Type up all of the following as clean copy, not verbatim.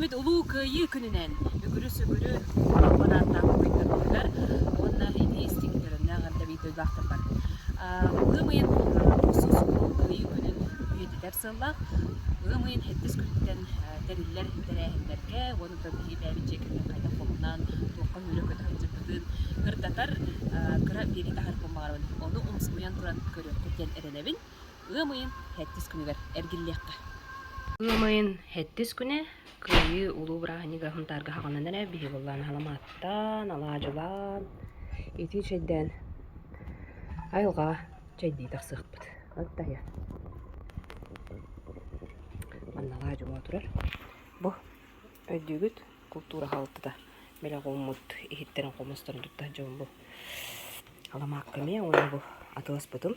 Үүммүт Улуу Кыайыы күнүнэн бүгүрү-сүгүрү албан ааттаах убайдарбытыгар уонна итии истиҥ төлөннөөх эҕэрдэ дойдулаахтарбар. Ыам ыйын тохсус Улуу Кыайыы күнүн үйэтитэр сыаллаах ыам ыйын сэттис күнүттэн тэриллэр тэрээһиннэргэ уонна да биһиги бэйэбит дьиэ кэргэн хайдах хомунан, туохха үөрэ-көтө сылдьыбытын сырдатар кыра биэрии таһаарыахпын баҕарабын. Ону умсугуйан туран көрүөххүт диэн эрэнэбин. Ыам ыйын сэттис күнүгэр эргиллиэххэ. Ыам ыйын сэттис күнэ Кыайыы улуу бырааһынньыга Сунтаарга хаҕанан эрэ биһи буоллаан аһаламааттаан, алаадьылаан, итии чэйдээн айылҕаҕа чэйдии тахсыахпыт. Оттайа. Манна алаадьы буола турар. Бу өйдүүгүт култуура хаалтыта бэлэх ууммут иһиттэрин хомустарын тутта дьон бу аламаакка эмиэ уонна бу атыласпытым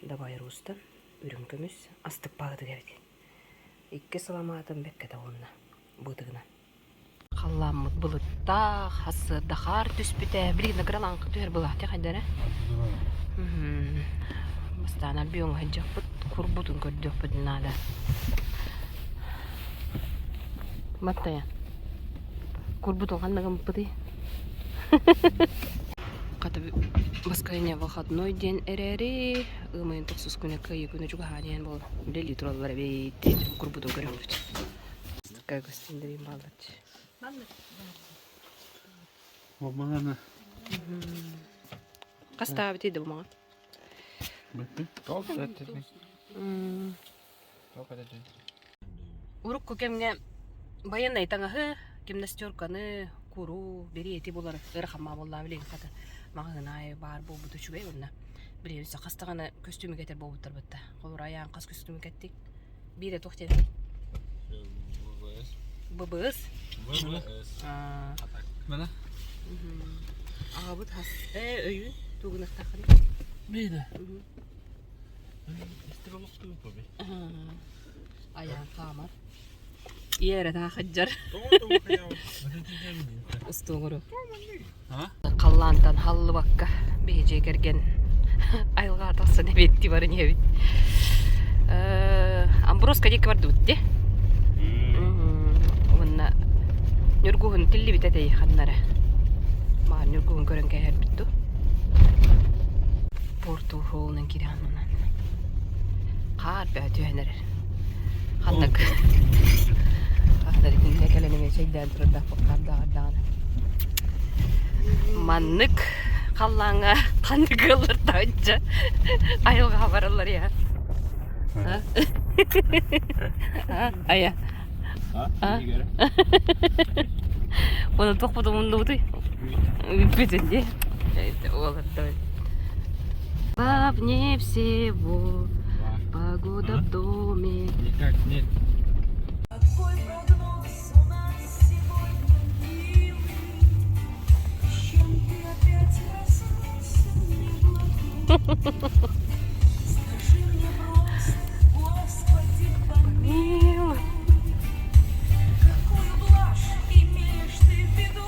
Дабайруустан үрүҥ көмүс астык баҕатык эбит. Икки саламаатым бэккэ тоҕунна быытыгынан. Халлааммыт былыттаах, сарсыарда хаар түспүтэ. Билигин кыралаан түһэр былаатя хайдара. Бастаан альбиоҥҥа сылдьыахпыт, курбутун көрдүөхпүт наада. Маттайа. Курбутун ханна гыммыппытый? Хата воскресенье выходной диэн эрээри, ыам ыйын тохсус күнэ кыайыы күнэ чугаһаан иһэн буолан үлэлии тураллар эбит курбутун көрөммүт. Такая гостиндерин бааллар. Обманана. Хастаабыт иди бумаҕа? Урукку кэмҥэ байыаннай таҥаһы, гимнастерканы, куру, бириэти булар ыарахан буоллаҕа билигин хата маҕаһыын аайы баар буолбут үчүгэй уонна билигин өссө хас даҕаны көстүүмү кэтэр буолбуттар бытта. Холобура айаан хас көстүүмү кэттик? Биирэ туох диэний? ББС. ББС. Мана? Аҕабыт хас ээ өйүн тугунахтаххын? Биирэ. Айаан хаамар. Ийэ эрэ таахыдьар. Устуоҥуру. Халлаантан халлыбакка биһи дьиэ кэргэн айылҕаҕа тахсан эбиэттии баран иһэбит. Амброска диэки бардыбыт дии. Уонна Ньургуһун тиллибит этэй ханна эрэ. Маар Ньургуһун көрөн кээһэрбит дуу. Порту холунан киирэн онон. Хаар бөҕө түһэн эрэр. Ханнык ханна итиннэ кэлэн эмиэ чэйдээн турардаахпыт хаардаах даҕаны. Маннык халлааҥҥа ханнык ыаллар таһычча айылҕаҕа бараллар я. Айа. Оны туохпут умуннубутуй? Бүтүн дии. Уолаттар. Главнее всего погода в доме. Никак нет. Какой прогноз у нас сегодня, милый? С чем ты опять проснулся не в ладу? Скажи мне просто, Господи, помилуй, Какую блажь имеешь ты в виду?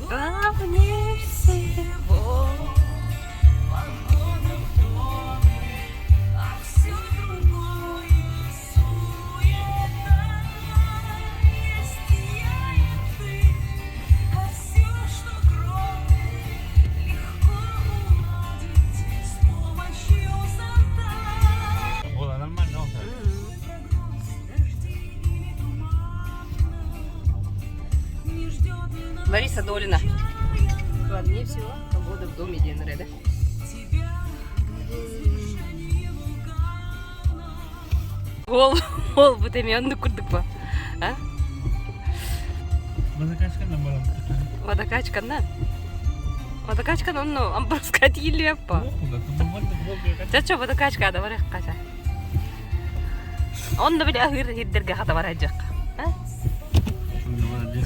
Главнее всего Погода в доме, а все другое суета. Есть я и ты, а все, что кроме, легко уладить с помощью зонта. Ола нормально ол. Прогноз дождей или тумана не ждет ли нас Лариса Долина. Главнее всего погода в доме диэн эрэ да. тебя, как извержение вулкана? Ол ол бу эмиэ оннук курдук ба. А? Водокачканан баран. Водокачканан. Водокачкан онно амброска тиийиллибэппа. Чачо водокачка да барыахха ча. Онно били аһыыр сирдэргэ хата барайдьахха.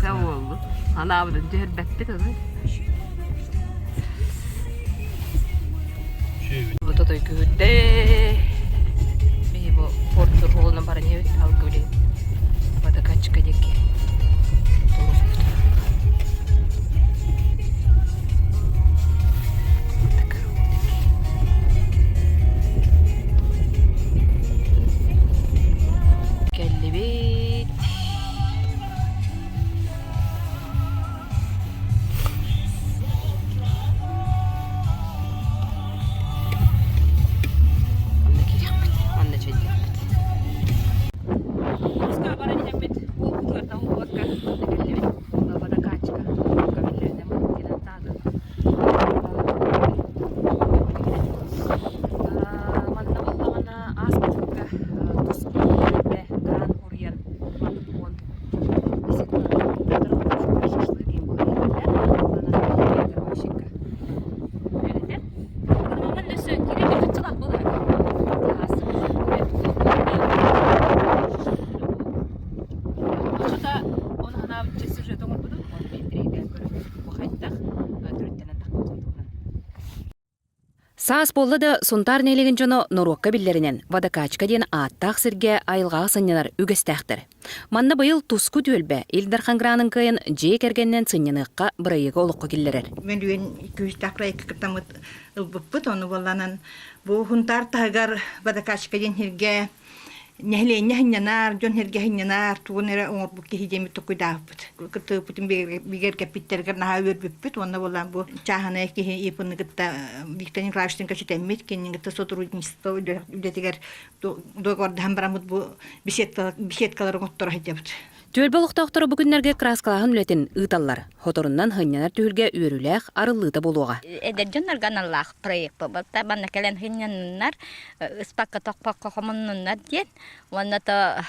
Сэ буоллу. Анаабытын түһэрбэппит ону. Бу тотой күһүрдэ. Биһи бу порт суолунан баран иһэбит алгы билигин водокачка диэки туруспут. Так. Кэллибит. кэлэммит уолбутугар табыллыбакка манна кэллибит. Водокачка биллэринэн манна таатын. Манна буоллаҕына ааспытыкка туску түөлбэ кран уруйан маннык уон шашлык диэн Саас буолла да, Сунтаар нэһилиэгин дьоно норуокка биллэринэн Водокачка диэн ааттаах сиргэ айылҕаҕа сынньанар үгэстээхтэр. Манна быйыл Туску түөлбэ Ил Дархан гранын кыайан дьиэ кэргэнинэн сынньаныахха бырайыагы олоххо киллэрэр. Мөлүйүөн күүстээх проекка кыттаммыт ылбыппыт. Ону буолланан бу Хунтаар таһыгар Водокачка диэн сиргэ нэһилиэнньэ сынньанар, дьон сиргэ сынньанар, тугун эрэ оҥорбут киһи диэммит токуйдаабыппыт. Кыттыыппытын бигэргэппиттэригэр наһаа үөрбүппүт. Уонна буоллаан бу чааһынай киһи ИП-ны кытта Виктор Николаевичтыын кэпсэтэммит, кинини кытта сотрудничество үлэтигэр договордаһан бараммыт бу беседкалары оҥотторо сылдьабыт. Түөлбэ олохтоохторо бу күннэргэ кырааскалааһын үлэтин ыыталлар. Хоторунан сынньанар түһүлгэ үөрүүлээх арыллыыта буолуоҕа. Эдэр дьоннорго аналлаах проект буолбатта. Манна кэлэн сынньанныннар, ыспакка тохпокко хомуннуннар диэн. Уонна то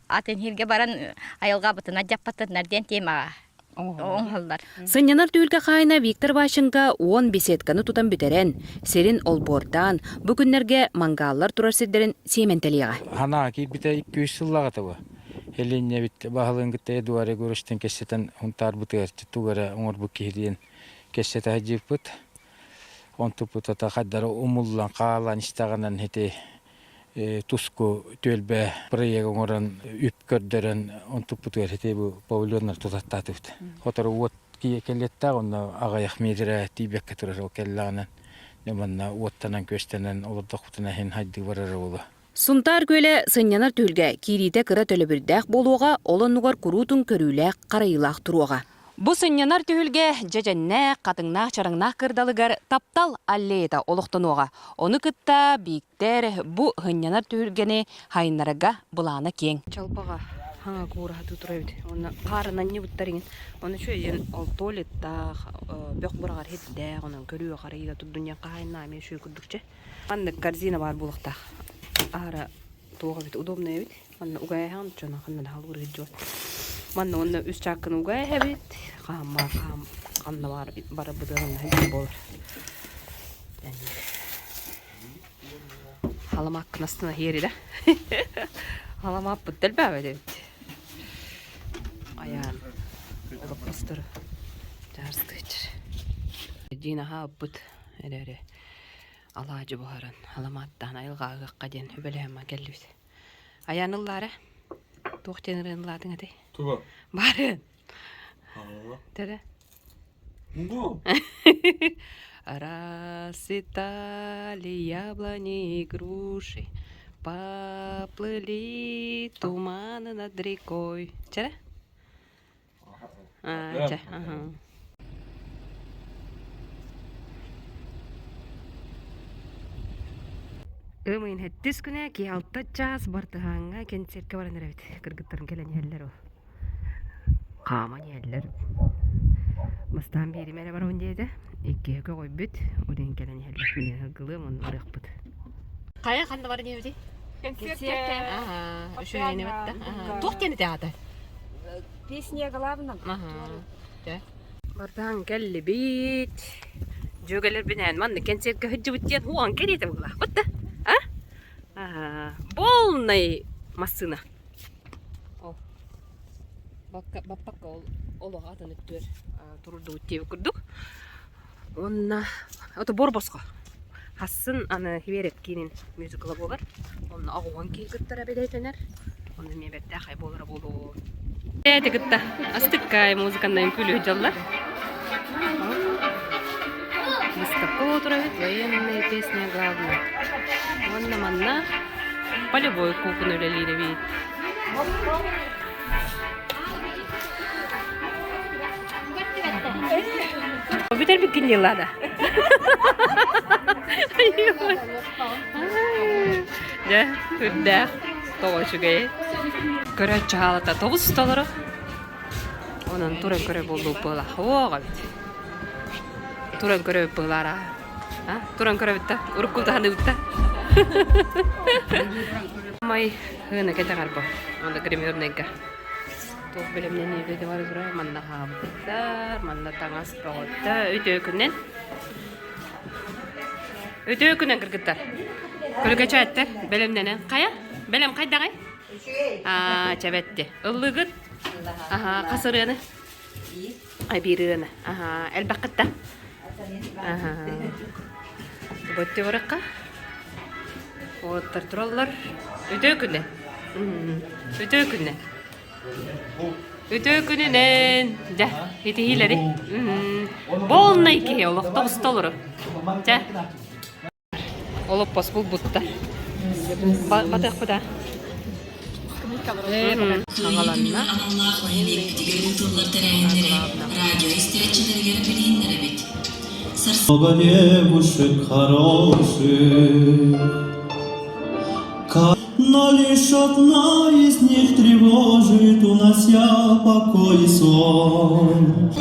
атын сиргэ баран айылҕабытын алдьаппатыннар диэн темаҕа оҥоһуллар. Сынньанар түһүлгэ хаайына Виктор Ващенко 10 беседканы тутан бүтэрэн, сирин олбуордаан, бу күннэргэ мангааллар турар сирдэрин сиэмэнтэлиэҕэ. Ханаа киирбитэ 200 сыллаҕыта бу. Элиннэбит баһылыын кытта Эдуард Егоровичтан кэссэтэн Хунтаарбытыгар тугу эрэ оҥорбут киһи диэн кэссэтэ сылдьыппыт. Онтуппут хайдары умуллан хаалан истэҕинэн ити туску түөлбэ проект оҥорон үп көрдөрөн онтукпутугар ити бу павильоннар тутаттаатыбыт. Хотору уот кэлиэттээх онно аҕыйах миэтэрэ тиийбэккэ турар ол кэллэҕинэн манна уоттанан-күөстэнэн олордохпутуна иһин хайдыы барара буолуо. Сунтаар күөлэ сынньанар түһүлгэ киириитэ кыра төлөбүрдээх буолуоҕа, ол оннугар куруутун көрүүлээх, харайыылаах туруоҕа. Бу сынньанар түһүлгэ дьэдьэннээх, хатыҥнаах-чараҥнаах кырдалыгар таптал аллеята олохтонуоҕа. Ону кытта Бииктэр бу сынньанар түһүлгэни хайыннарарга былаана киэҥ. Чалбаҕа хаҥа куураһатыы турар эбит. Уонна хаарынан ньыбыттар иҥин. Ону үчүгэйин ол туалеттаах, бөх быраҕар иһиттээх, онон көрүү-харайыыга турдунньан хаһаайыннаах эмиэ үчүгэй курдук чэ. Маннык корзина баар буолуохтаах. Аһара туох эбит, удобный эбит. Манна угаайаһаҕын дьоно ханна да халыыр сылдьыбат. Манна уонна үс чаакканы угаайаһабыт. Хааммаа хаам ханна баар барарбытыгар онно буолар. Халамааккын астына иһиэри да. Халамааппыт дэлбээбэт эбит. Айаан олоппостору дьаарыстыычыр. Дьиин аһаабыт эрээри алаадьы буһаран аламааттаан айылҕа диэн үбэлэһэн кэллибит. Айаан ыллаара? Туох диэн ырыаны ыллаатыҥ этэй? Тугу? Баарын. Хаалла. Төрө. Бу. Расцветали яблони и груши, поплыли туманы над рекой. Чэрэ? А, чэ, ага. Ымыйын хэттис күнэ киһи алта чаас бартыһааҥҥа кэнсиэркэ баран эрэбит. Кыргыттарым кэлэн иһэллэр ол. Хааман иһэллэр. Бастаан биэрим эрэ барабын диэтэ. Иккиһэ көҕүйбүт. Урин кэлэн иһэллэр. Мин ыһыгылыам онно барыахпыт. Хайа ханна баран иһэбитий? Кэнсиэркэ. Аха, үчүгэйини батта. Туох диэн ити аата? Песня главном. Бардаан кэллибит. Дьүөгэлэрбинээн маннык кэнсиэркэ сылдьыбыт диэн уон кэриэтэ быһыылаахпыт да. А? Полный массыына. Ол. Баппакка ол олох атын өттүгэр турурдубут диэбит курдук. Уонна ото бор босхо. Хассын аны Хиберет киинин мюзикла буолар. Онно оҕуһун киһи кыттара бэлиэтэнэр. Онно эмиэ бэртээхэй буолара буолуо. Эти кытта астыккай музыканнай үҥкүүлүү дьаллар. Выставка отырабыт военная песня главная. Уонна манна полевой кухня үлэлиир эбит. Бүтэрбиккин дьыллаада. Дьэ, үрдээх, тоҕо үчүгэй. Көрөөччү хаалата тобус толору. Онон туран көрө буоллук буола. Оҕо эбит. Туран көрөбүт быһылаара. А? Туран көрөбүт да? Урукку таһаныбыт да? Май хыына кэтэҕэр бу. Анда гримернайга. Туох бэлэмнэниигэ бары тура манна хаабыттар, манна таҥас бөҕөттө. Үтүө күнүн. Үтүө күнүн кыргыттар. Көлүкэчээттэр бэлэмнэнэн. Хайа? Бэлэм хайдаҕай? Аа, чэбэтти. Ыллыгыт? Аха, хас ырыаны? Ай, биир ырыаны. Аха, элбэххит да? Аха. Боттю баракка. Оттар тураллар. Үтүө күнү. Үтүө күнү. Үтүө күнүнэн! Дьэ, итиһиилэри. Полнай киһи олохто устолору. Дьэ. Олоппос булбутта. Батыахпыт а? Хаҥаланна. Аналлаах нэһилиэкпитигэр ыытыллар тэрээһиннэри радио истээччилэригэр билиһиннэрэбит. Много девушек хороших, но лишь одна из них тревожит, унося покой и сон.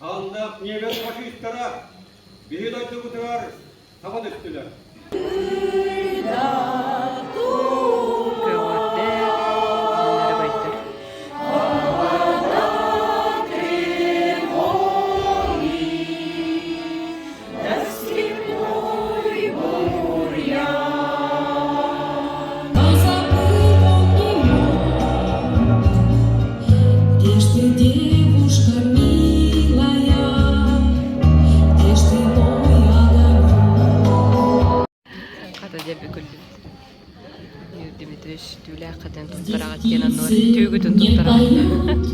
Аллах ньиэмэс фашистара биһи дойдубутугар таба түстүлэр. Көҕөрдөр, өрөгөйдөр. Где ж ты, девушка милая, где ж ты мой огонек? Хата дьэ бүгүллүбүт. Юрий Дмитриевич түүлээх хатын туттараҕыт диэн оннугар түүгүтүн Не туттараҕыт. поют,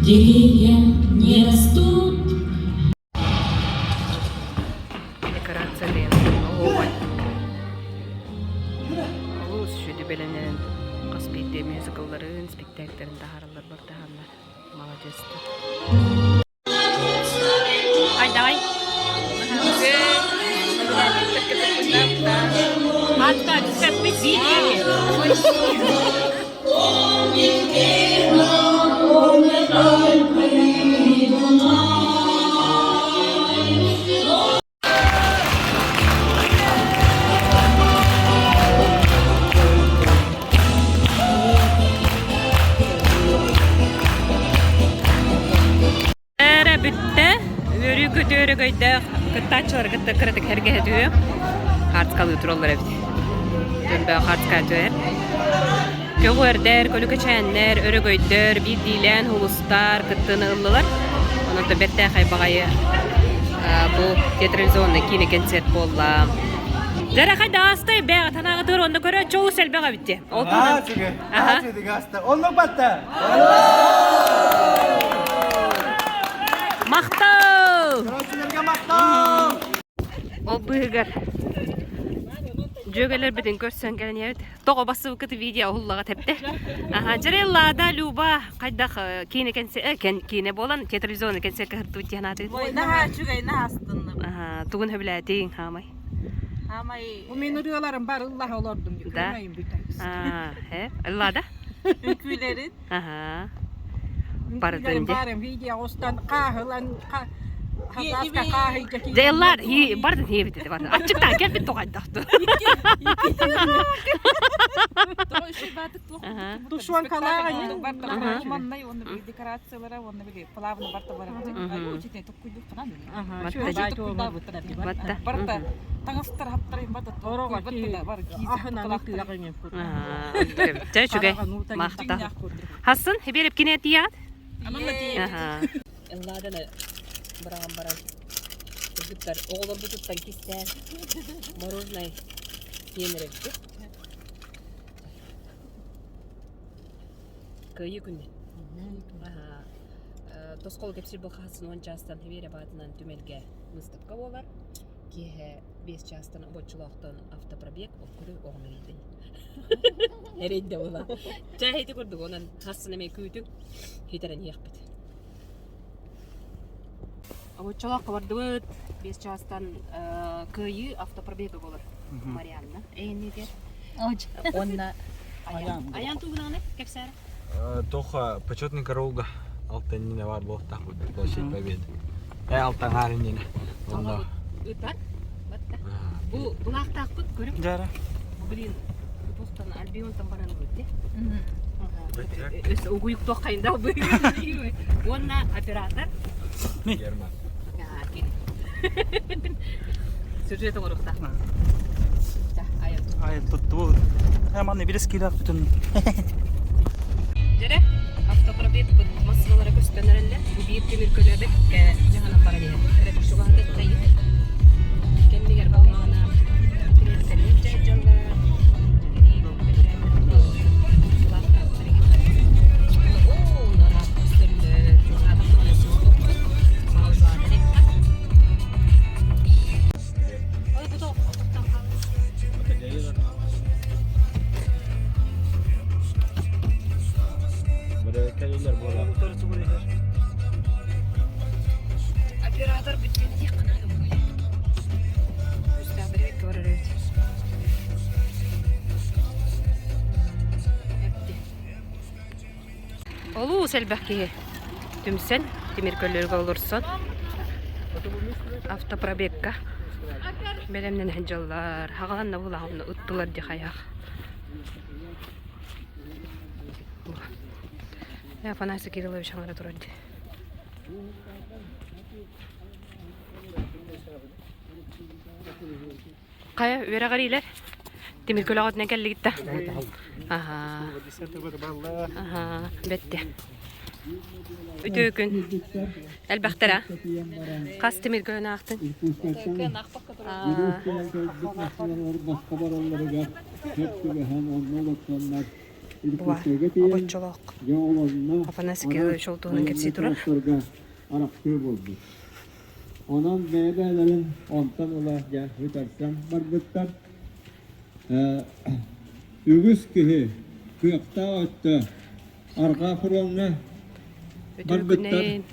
деревья не растут. Декорация диэн оһуобай. Олус сүдү бэлэмнэнэн хас биирдии мюзиклларын, спектакльтарын таһаараллар бартаһаннар. Маладьыастар. Ай, давай. Атта, түспэппит биир Эрэ бүттэ. Үөрүү көтүү өрөгөйдөөх кыттааччылары кытта кыратык эргэһэ түһүө. Хаарткалыы тураллар эбит. Төмбөө хаарткаа түһэр. Көҕүөрдэр, көлүкэчээннэр, өрөгөйдөр, биирдиилээн улустар кыттыыны ыллылар. Онон да бэртээхэй баҕайы бу театрализованный киинэ концерт буолла. Дьэ хайдаастай бэҕэ танаҕытыгар онно көрө чоус элбэх эбит Ол туһунан Аха. Оннук батта. Махтал! Көрөөччүлэргэ махтал! Ол быыһыгар дьүөгэлэрбитин көрсөн кэлэн иһэбит. Тоҕо бассыбыккыт видео уһуллаҕа тэптэ. Аха, Дьэрэллаада Люба хайдах киинэ кэнсэ киинэ буолан театрализованный концертка сыртыбыт диэн аатыгыт? Ой, наһаа үчүгэй, наһаа астынным. Аха, тугун сөбүлээтиҥ, хаамай? Хаамай Бу мин ырыаларым бары ыллаһа олордум Да. көрмөйүм бүтэ. Аа, э, ыллаада? үҥкүүлэрин Аха. Барытын Үҥкүүлэрим дьэ. баарым видео устан хааһылан хатааска хааһыйга Дьэ ыллаар, бардын иэбит этэ бардын. Аччыктаан кэлбит тоҕайдахту. Тушенкалаах маннай уонна декорациялара уонна били плавно барта Батта. Барта таҥастар хаптарайын барта Чэ үчүгэй. Махта. Хассын, хибиэрэп кинэ тиийэҕит? Ыллааданы быраҕан баран кыргыттар оҕолорбутуттан кистээн мороженай сиэн эрэбит. Кыайыы күнү. Тосхол кэпсиир бу хаһысын уон чаастан Хибиэрэ баатынан түмэлгэ выставка буолар. Киэһэ биэс чаастан обоччулоохтон автопробег оккуру оҕом эрийдин. Эрийдэ була. Чэ ити курдук онон хасын эмиэ күүтүҥ хитэрэн иһиэхпит. Обоччолоох бардыбыт. Биэс чаастан Кыайыы автопробега болар. Марианна эйэнниитигэр. Уонна Аян. Аян тугунаны кэпсээр. Тоха почетный караулга алтаннина бар буолтах площадь Победы. Э алтаҥаар иннинэ. Онно. Ытар. Батта. Бу булаахтаахпыт көрүп. Дьара. Блин, туохтан Альбионтан баран ылбыт Өс угуйук хайында Уонна оператор. Герман. Сюжет оҥоруохтаах. Айан. Айан туттубут. Манна бирес киилээх бүтүн. Дьэрэ, автопробег массыыналара көстөн эрэллэр. Бу биир тимир көлөбөк дьаһанан баран иһэр. Чугаһата тайыт. Кэннигэр балмаҕына тириэртэрин дьайдьаллар. Оператор бүттен тек қана Олус элбэх киһи түмсэн, тимир көллөргө олорсон, автопробегка бэлэмнэнэн дьоллор. Хаҕаланна булаҕын ыттылар дии хайах. Афанасий Кириллович аҥара турар дии. Хайа, үөрэҕириилэр? Тимир көлөҕөтүнэн кэллигит да? Аһаа. Аһаа, бэттэ. Үтүө күн. Элбэхтэр а? Хас тимир көлөнү аахтыҥ? Буа, обоччолоох. Афанасий Кириллович ол туһунан кэпсии турар. Онон бэйэ-бэйэлэрин онтон ыла дьэ бүтэрсэн барбыттар. Үгүс киһи кыахтаах өттө арҕаа фроҥҥа барбыттар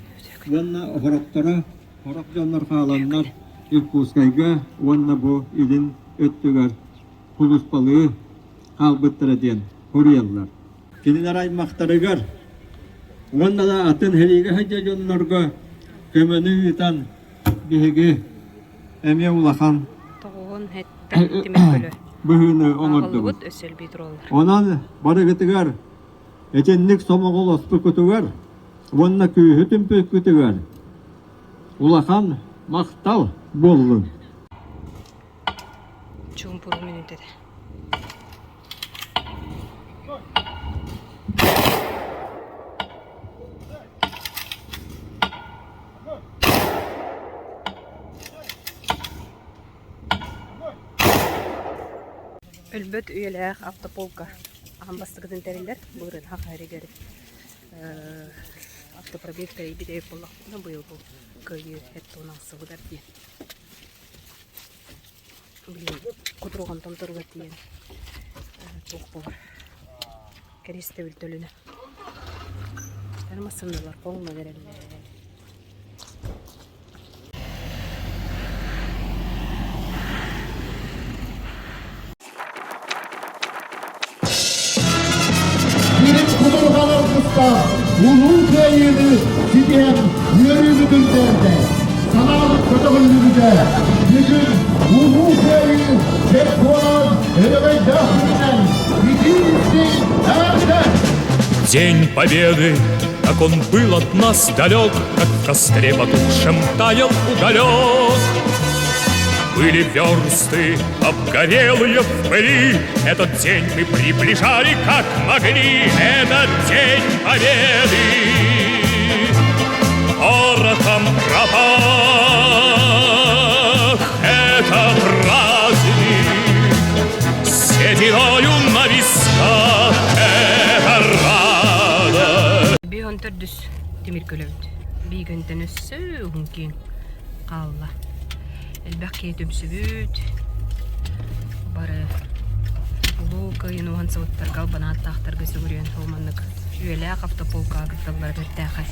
уонна хорохторо хорох дьоннор хааланнар Иркутскайга уонна бу илин өттүгэр сулууспалыы хаалбыттара диэн суруйаллар. Кинилэр аймахтарыгар уонна да атын сэриигэ сылдьар дьоннорго көмөнү ыытан биһиги эмиэ улахан Тоҕуһун эттэ тимир көлө. быһыыны оҥордубут. Ааҕыллыбыт өссө элбии тураллар. Онон барыгытыгар итинник сомоҕолоспуккутугар уонна күүһү түмпүккүтүгэр улахан махтал буоллун. Чуумпуруу мүнүүтэтэ. Өлбөт үйэлээх автополка аан бастакытын тэриллэр. Былырыын Хахаһырыгар автопробег тэрийбит эбит буоллахпытына, быйыл бу кыайыы эт туһунан ылсыбытар диэн. Блин, кутурҕантан туруга тиийэн туох буолар кэриэстэбил төлөнө. Массыыналар хоҥнон эрэллэр. Биир кутурҕан аргыстаах Улуу Кыайыыны ситиһэн үөрүүбүтүн тиэрдэ, санаабыт көтөҕүллүбүтэ. Бүгүн Улуу Кыайыы чемпионат өрөгөйдөөх күнүнэн итии-истиҥ эҕэрдэ! День Победы, как он был от нас далек, Как в костре потухшем таял уголек. Были версты, обгорелые в пыли, Этот день мы приближали, как могли, Этот день Победы. Порохом пропах, это праздник, Сединою на висках, это радость. Биһон төрдүс тимир көлөбүт. Биигинтэн өссө уһун киэҥ хаалла. Элбэх киһи түмсүбүт. Бары Улуу Кыайын уһансыбыттарга албанааттаахтарга сүгүрүйэн ол маннык үйэлээх автополкаҕа кытталлара бэртээхэй.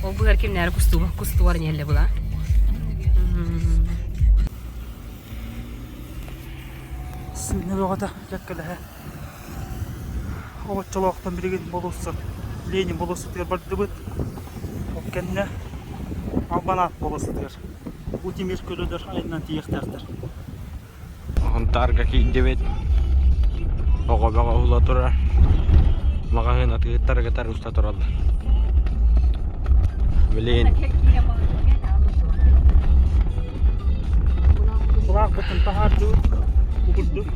Ол быар кимнээри кустуба кустуар ньэллэ була. Сүүнэ бөҕөтө кэккэлэһэ. Обоччолоохтон билигин болуоссат Ленин болуоссатыгар бардыбыт. Ол кэннэ Албан аат болуоссатыгар бу тимир көлөлөр айаннаан тиийиэхтээхтэр. Хонтаарга киирдибит. Оҕо бөҕө уһула турар. Маҕаһыын атыыһыттарыгар уста тураллар. Блин. Былаахпытын таһаардыбыт. Бу курдук.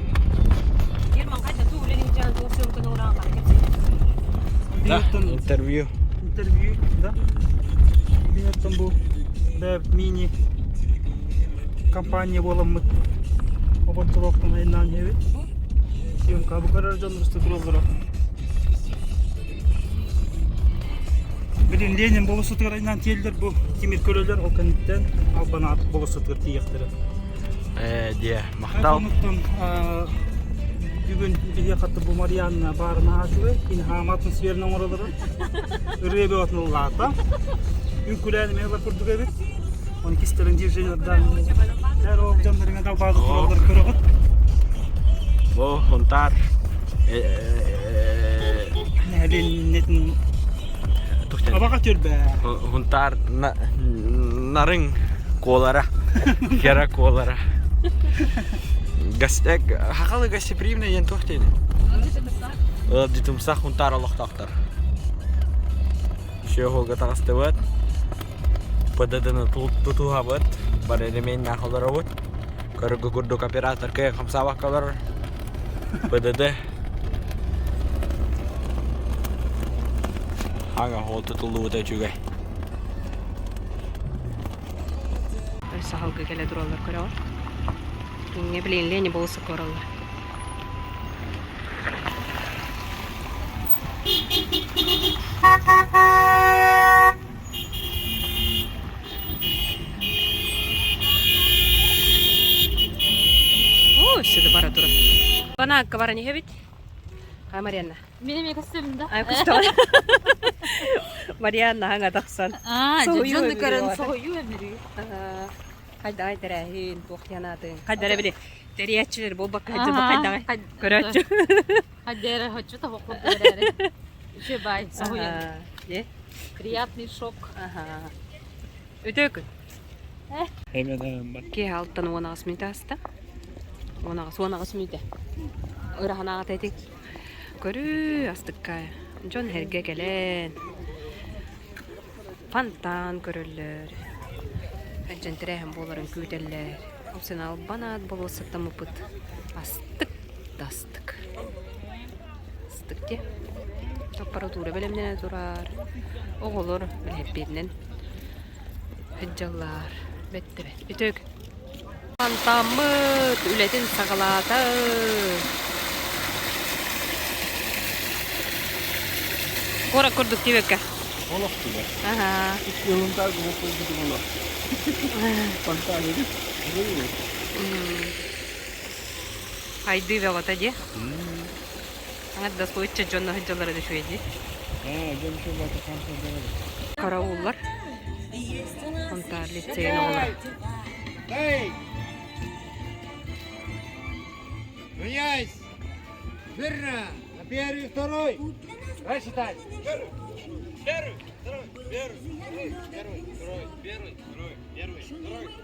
Да, интервью. Интервью, да. Биһиэттэн бу бэйэбит мини компания буоламмыт оботторуохтан айаннаан иһэбит. Съемка бу көрөр дьон тураллара. Билин Ленин болуоссатыгар айнаан тиэллэр бу тимир көлөлөр ол кэнниттэн Албан болуоссатыгар тиийиэхтэрэ. Ээ диэ, махтал. Онуттан бүгүн биһиэхэ бу Марианна баарына аачугай, кини хаама атмосфераны оҥоролоро. Ырыа бөҕөтүн ыллаата. Үҥкүлээн эмиэ ылар курдук эбит. Оны кистэлэҥ движениелардаан эр ол дьоннорыҥа далбаата тураллар көрөҕүт. Бу Хунтаар Нэһилиэнньэтин Абаҕа түрбэ. Хунтаар нарыҥ куолара, хера куолара. Хахалы гостеприимный диэн туох диэни? Ыалдьытымсах Хунтаар олохтоохтор. Сүөһүгэ таҕыстыбыт, ПДД-ны тутуһабыт, бары ремень-наах олоробут. Көрөргө курдук оператор кыайан хамсаабакка олорор. ПДД Аҥа ол тутуллубута үчүгэй. Саһылга кэлэ тураллар көрөҕүт. Инньэ билин Леня болуса кораллар. Оо, өссө да бара турар. Банаакка баран иһэбит. Ха, Марианна. Мин эмиэ көстөбүн да. Ай, көстөҕүн. Марианна хаҥа тахсан. Аа, Соһуйуу дьону көрөн өмүрүү. соһуйуу өмүрүү. Хайдаҕай тэрээһин, туох диэн аатын. Хайдара били тэрийээччилэр буолбакка сылдьыбыт хайдаҕай көрөөччү. Хайдара хочу того курдук эрээри. Үчүгэй баай, соһуйан. Приятный шок. Үтүө күн. Киэһэ алтан 18 мүнүүтэ ааста. 18 18 мүнүүтэ. Ырахан аҕата этиҥ. Көрүү астыкка дьон эргэ кэлэн фонтан көрөллөр. Дьон тэрээһин буоларын күүтэллэр. Ол син албан аат болуоссаттаммыппыт астык да астык. Астык дии. Аппаратура бэлэмнэнэ турар. Оҕолор бэлэһиппиэтинэн сылдьаллар. Бэттэ бэт. Үтүөк. Фонтаммыт үлэтин саҕалаата. Куорат курдук диэбэккэ. Олох түгэр. Аха. Ылынтаа губук курдук олох. Фонтан эбит. Хайдыы бөҕөтө дии. Аҥардас ыччат дьонно сылдьаллара да үчүгэй дии. Ээ, дьон үчүгэй Карауллар. Хонтаар лицейин оҕолоро. Эй! Меняйся! Верно! На первый, второй! Рассчитай! Первый, первый, второй, первый, второй, первый, второй, первый, второй,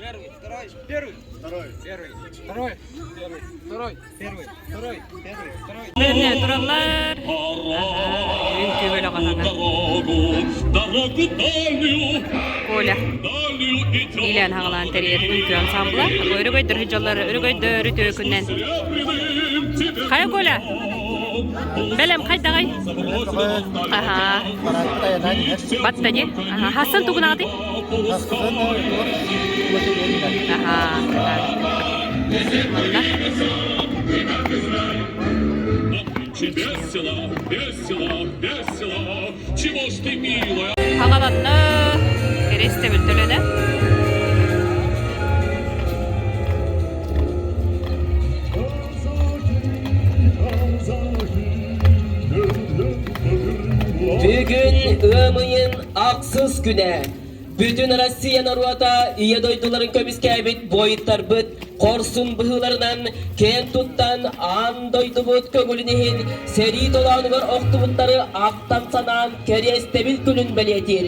первый, второй, первый, второй, первый, второй, первый, второй, первый, второй, первый, второй, первый, второй. Бэрнэ тураллар. Үҥкүү бөлөҕө Коля Иилээн хаҥалаан тэрийэр үҥкүү ансамбла. Өрөгөйдөр сылдьаллар, өрөгөйдөр үтүө күннэн. Хайа Коля? Бэлэм хайдаҕай? Аха. Батта дии. Аха. Хассан тугунаҕытый? Аха. Манна. Весело, весело, весело, чего ж ты, милая? Хаҥаланна, кэриэстэбил төлөнө. Бүгүн ыам ыйын ахсыс күнэ. Бүтүн Россия норуота Ийэ дойдуларын көмүскээбит буойуттарбыт хорсун быһыыларынан киэн туттан аан дойдубут көҥүлүн иһин сэрии толоонугар охтубуттары ахтан-санаан кэриэстэбил күнүн бэлиэтиир.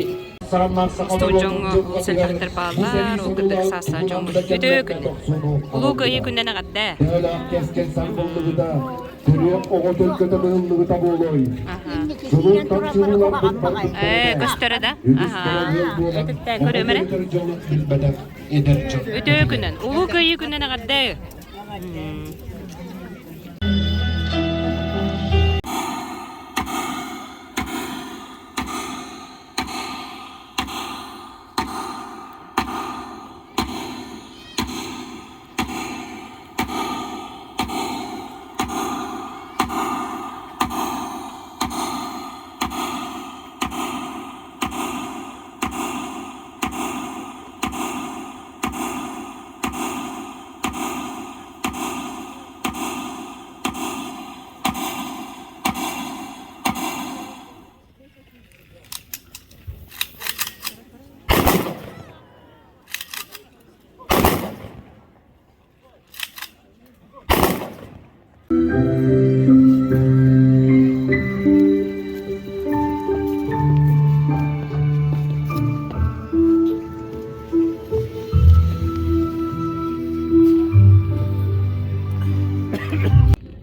Остуол дьоҥҥо олус элбэхтэр бааллар, ол кырдык саастаах дьоммут. Үтүө күннэн! Улуу Кыайыы күнүнэн эҕэрдээ! Төрүөх оҕо төлкөтө быһыллыбыта буолуой? Дьулууртан чулууларбыт Ээ, көстөрө да? Үгүс кэрэ ыал буолан, Көрүөм эрэ. оҕо дьолун билбэтэх эдэр дьон. Үтүө күнүн! Улуу Кыайыы күнүнэн эҕэрдээ!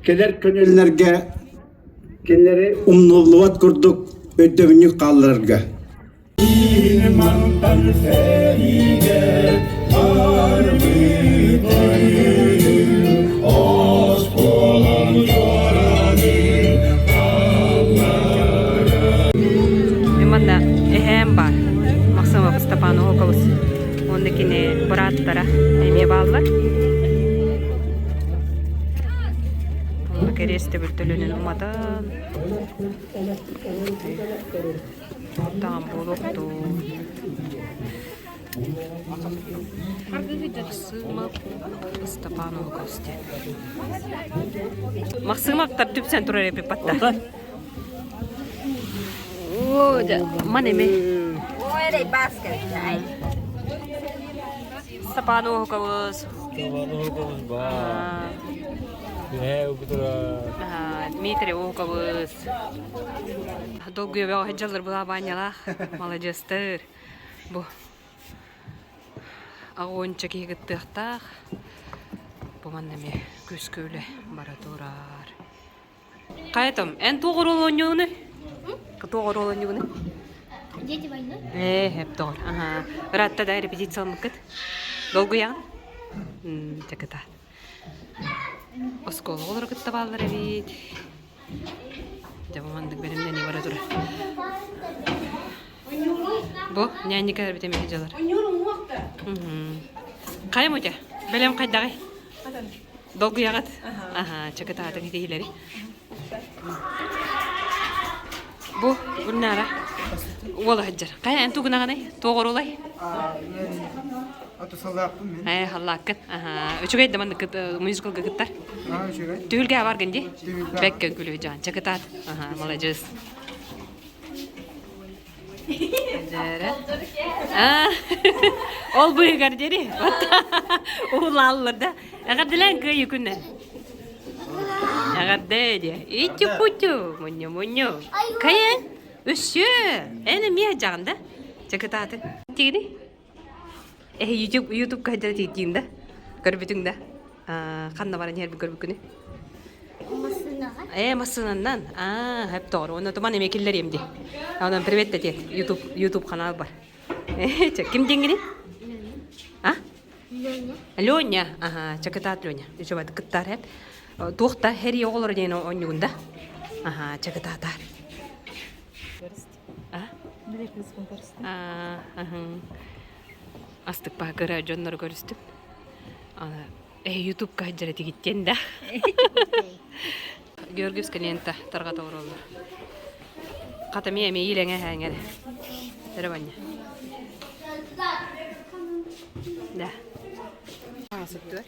Кэлэр көнүллэргэ кинилэри умнуллубат курдук өйдөбүнньүк хаалларарга. Манна эһээм баар. Максимов Степан Оковус. Уонна кини бырааттара эмиэ бааллар. Онно кэриэстэбил төлөнүн уматан Таам буолуохтуу. Махсыымап Ыстапаан Олукоос диэн. Махсыымаптар түпсэн турар эбит батта. Оо, ман эми. Степан Оһуковус. Степан Оһуковус баар. Дмитрий Оһуковус. Долгуйа сылдьаллар былаабаанньалаах маладьыастар. Бу аҕуонча киһи кыттыахтаах. Бу манна эмиэ күүскэ үлэ бара турар. Хайатым, эн туох оруол оонньуугунуй? Туох оруол оонньуугунуй? Дети войны. Ээ, эп доҕор. Аха. Ыраатта да репетицияламмыккыт? Долгуйаҕын? Чакыта. Оскуола оҕолоро кытта бааллар эбит. Дьэ, бу маннык бэлэмнэнии бара турар. Бу ньээнньикэ эбит эмиэ дьалар. Хайа мутя? Бэлэм хайдаҕый? Долгуйаҕыт? Аха, чакытаатыҥ итиһилэри. Бу Гульнара уола сылдьар. Хайа эн тугунаҕыный? Туох оруулай? Аты саллааппын мин. Ээ, халлааккын. Аха. Үчүгэй да маннык мюзиклга кыттар. Аа, үчүгэй. Түһүлгэ баргын дии. Түһүлгэ. Бэккэ күлүү дьаан. Чакытаат. Аха, маладьыас. Дьэрэ. Аа, ол быыгар дири. Уулааллар да. Эҕэрдэлээн кыайыы күннэн. Эҕэрдэ диэ. Итю-путю, мунню-мунню. Кайын, өссө, эн эмиэ дьаҕын да? Чакытааты. Тигини? Эһи YouTube YouTube кайдара тиийдиин да? Көрбүтүҥ да? Ханна баран иһэрбин көрбүккүнүй? Массыынаҕа. Ээ, массыынаннан. Аа, хэп тоҕор. Онно туман эмиэ киллэриэм дии. Онон привет тетет. YouTube YouTube канал бар. Ким диэҥҥиний? А? Леня. Леня. Аха, чакытаат Леня. Үчүгэй кыттаар хэп. Туох да хери оҕолоро диэн оонньугун да. Аха, чакытаатаар. А? Астык баакыра дьоннору көрүстүм. Э, ютубка сылдьар этигиттиэн да. Георгиевская лента тарҕата олороллор. Хата эмиэ эмиэ иилэҥэ эһээҥэр. Эрэ баня. Да. Сыттыар.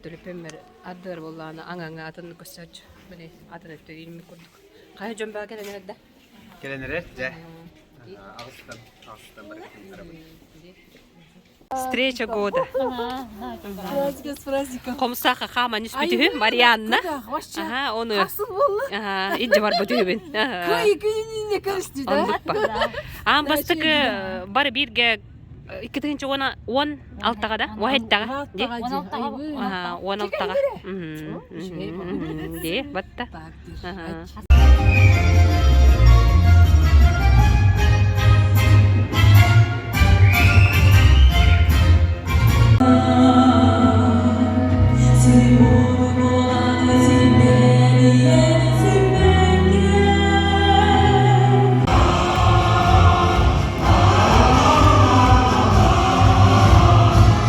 төлөпүөммэр ардыгар буоллаҕына аҥаҥа атын көстөөччү. Били атын өттө ииммит курдук. Хайа дьон баа кэлэн эрэр да? Кэлэн эрэр, дьэ. Аҕыстан, аҕыстан бары кытыннарабыт. Встреча года. Хомусаха хааман түспүтүһү Марианна. Аха, оны. Аха, идже барбыт үһүбүн. Оннукпа. Аан бастакы бары бииргэ 2016-ға да? Уон Ди? Аха, 16-ға. Ди, батта. Аха.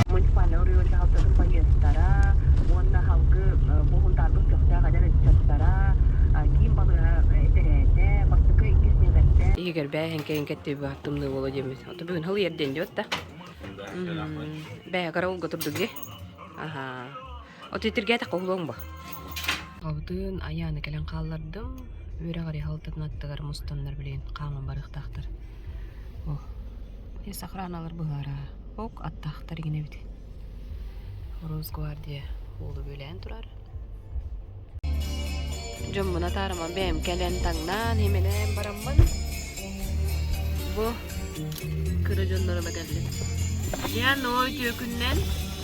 Муниципальнай оройуон дьаһалтатын байыастара уонна салгыы Буһунтаарбыт көхтөөх эдэр ыччаттара киин балыыһа этэрээтэ бастакы иккис нүөмэрдээх Иһигэр бээһин кэйин кэттиби тымныы буолуо диэммит. Ото бүгүн хыл ерден диэт да. Бээ караулга турдуги. Аха. Ото итиргээтэ хоһулуоҥ бу. Абытын айааны кэлэн хааллардым. Үөрэх ариһалтатын аттыгар мустаннар билигин хааман барыахтаахтар. О, охраналар быһаара. Ок аттаахтар игин эбит. Росгвардия уолу бүөлээн турар. Дьоммун атаарыман бэйэм кэлэн таҥнаан, химэнэн бараммын бу кыра дьоннорума кэллим. Я ной түөкүннэн,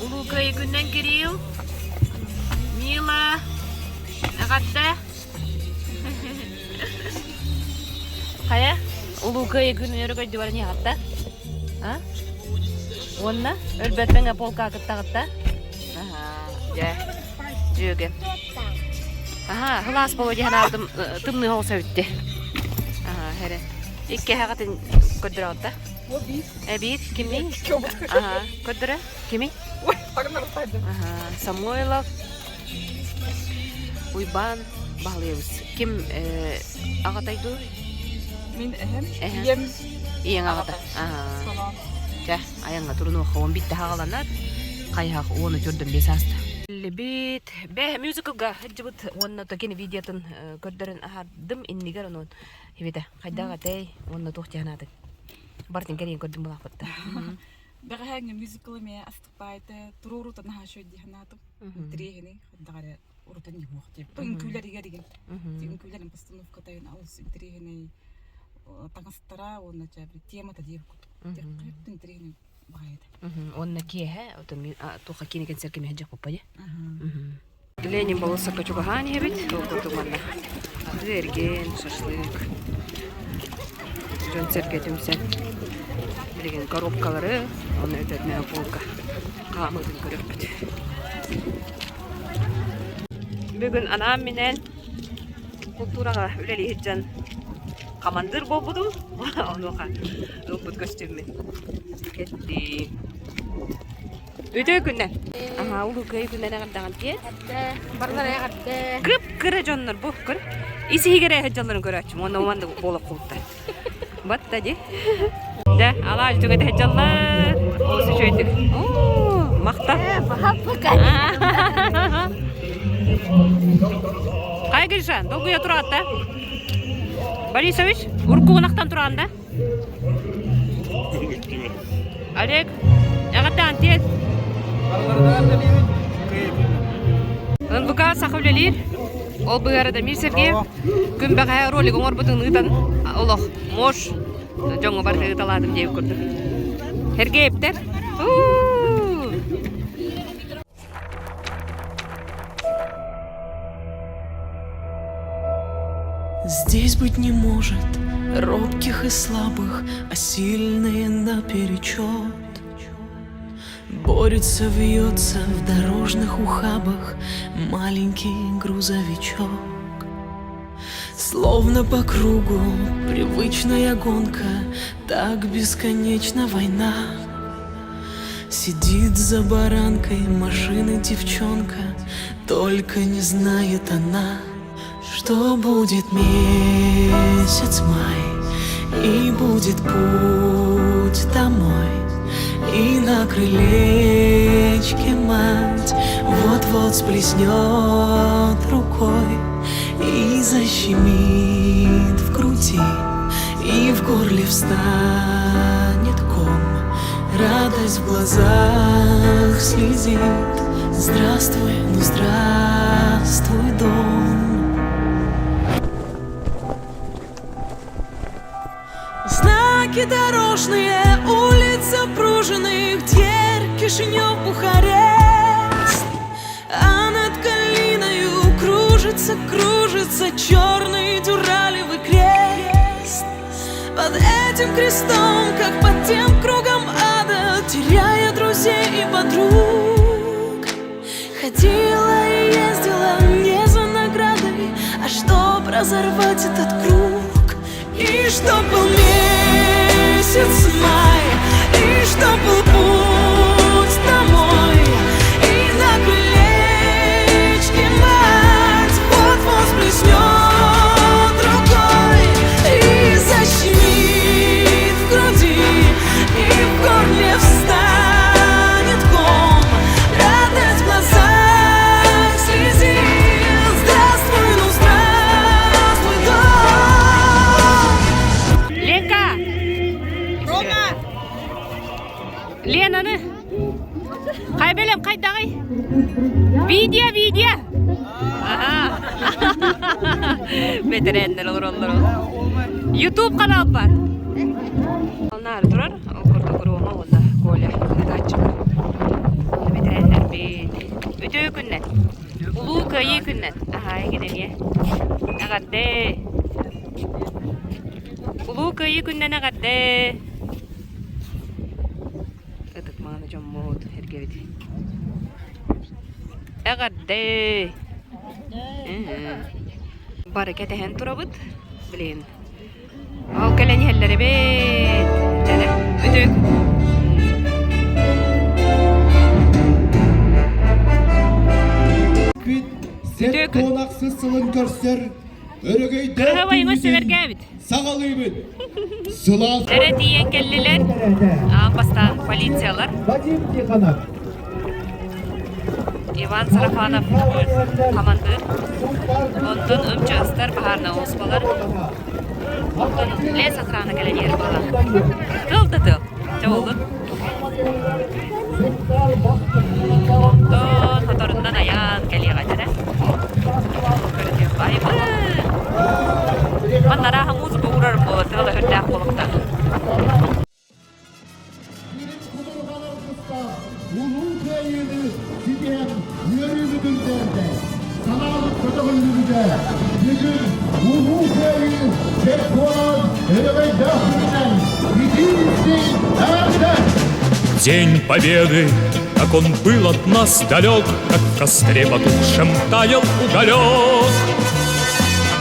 Улуу Кыайыы күннэн Кирилл, Мила, эҕэрдэ! Хайа, Улуу Кыайыы күнүн өрө көрдү баран иһэҕитта? А? Уонна өлбөт мэҥэ полка кыттаҕытта? Аһаа, дьэ, дьүөгэ. Аһаа, хылаас боло дии санаабытым тымныы оҕус эбитти. Аһаа, эрэ. Икки эһэҕитин көрдөрөҕүт да? Эбиир, кимий? Аһаа, көрдөрө, кимий? Аһаа, Самойлов, Уйбаан Баһылыйабыс. Ким аҕатай дуу? Мин эһэм. Ийэм. Ийэҥ аҕата. Аһаа. Чэ, айаҥҥа турунуохха уон биирдэ хаҕаланар. Хайыһах уону төрдөн биэс ааста. Бит бэһ мюзиклга сылдьыбыт уонна токини видеотын көрдөрөн аһардым иннигэр онон хибитэ хайдах этэй уонна туох дьаһанаатыҥ бартын кэриэн көрдүм булаахпытта Бэҕэһээҥҥи мюзикл эмиэ астыкпаайта туруорутан наһаа үчүгэй дии санаатым. Интэриэһинэй хайдах эрэ урутан иһуох диэбит. Үҥкүүлэригэр игин. Үҥкүүлэрин постановкатайын олус интэриэһинэй таҥастара уонна темата диир курдук. Интэриэһинэй баҕайыта. Уонна киэһэ туохха киинэ концерт кэмиһэ дьахпаппа дии. Ленин болуоссакка чугаһаан иһэбит. Ол курдук манна атыы эргиэн, шашлык, дьон-сэргэ түмсэн билигин коробкалары уонна өтөрүнэ полка хаамыытын көрүөхпүт. Бүгүн анаан-минээн култуураҕа үлэлии сылдьан хамандыыр буолбутум. Онуоха ылбыт көстүүммүн кэттим. Үтүө күннэн. Аһаа, улуу кыайыы күннэн эҕэрдэҕин тиэ. Барылар эҕэрдэ. Кып-кыра дьоннор бу көр. Ис иһигэр эһэ дьоннорун көрөөччүм. Уонна уонна буолап кулуттар. Батта ди. Да, алаа үтүҥэ тэһэ дьаллар. Олус үчүгэйдик. Оо, махта. Хай Гриша, долгуйа тураатта. Борисович, уруккугунахтан тураан да? Олег, эҕэрдэҕин тиэс. НВК саха үлэлиир. Ол быһара Дамир Сергеев күн бэҕэһээ ролик оҥорбутун ыытан олох муж дьоҥҥо барыта ыыталаатым диэбит курдук. Сергеевтэр. Здесь быть не может робких и слабых, а сильные наперечет. Борется, вьется в дорожных ухабах маленький грузовичок. Словно по кругу привычная гонка, так бесконечна война. Сидит за баранкой машины девчонка, Только не знает она, что будет месяц май, И будет путь домой, И на крылечке мать. Вот-вот сплеснет рукой И защемит в груди, И в горле встанет ком. Радость в глазах слезит. Здравствуй, ну здравствуй, дом. Знаки дорожные, улица пруженных, Дверь, Кишинев, Бухарест. А над калиною кружится, кружится Черный дюралевый крест. Под этим крестом, как под тем кругом ада, Теряя друзей и подруг, Ходила и ездила не за наградой, А чтоб разорвать этот круг. И чтоб был месяц май, и чтоб был путь домой, И на крылечке мать вот-вот всплеснет рукой И защемит в груди, и в горле встанет ком, Радость в глазах слезит. Здравствуй, ну здравствуй, дом! Ленка! Рома! Ленаны! Хайбелем хайдаҕый? Видео, видео! Аха. Бэтэрээннэр олороллор. Ютуб канал бар. Наар турар, ол курдук Рома уонна Коля ыытааччылар. Бэтэрээннэрбит. Үтүө күннэн. Улуу Кыайыы күннэн. Аха, эйигин эмиэ. Эҕэрдэ. Улуу Кыайыы күннэн эҕэрдэ. Ытык мааны дьоммут эргэбит. Эҕэрдэ. Бары кэтэһэн турабыт. Блин. Ол кэлэн иһэллэр эбит. Дьэрэ, үтүк. Үтүө күн. Ахсыс сылын көрсөр өрөгөйдөөх Кыраһабай күммүтүн сэмэргээбит. саҕалыыбыт. Сылаас Эрэ тиийэн кэллилэр. Аан бастаан полициялар. Вадим Тихонов. Иван Сарафанов хамандыыр. Онтон МЧСтар баһаарына оҕуспалар. Онтон лес охрана кэлэн иһэр буолла. Тыл да тыл. Чэ буоллун. Онтон хоторунан айаан кэлиэҕэ этэрэ. Көрүтүөх баайбыт. Манна арааһа музыка уурар буола тыала үрдээх буолуохтаах. Улуу Кыайыыны ситиһэн үөрүүбүтүн тиэрдэ, санаабыт көтөҕүллүбүтэ. Бүгүн Улуу Кыайыы бэрт буолан өрөгөйдөөх күнүнэн итии-истиҥ эҕэрдэ! День Победы, как он был от нас далек, Как в костре потухшем таял уголек.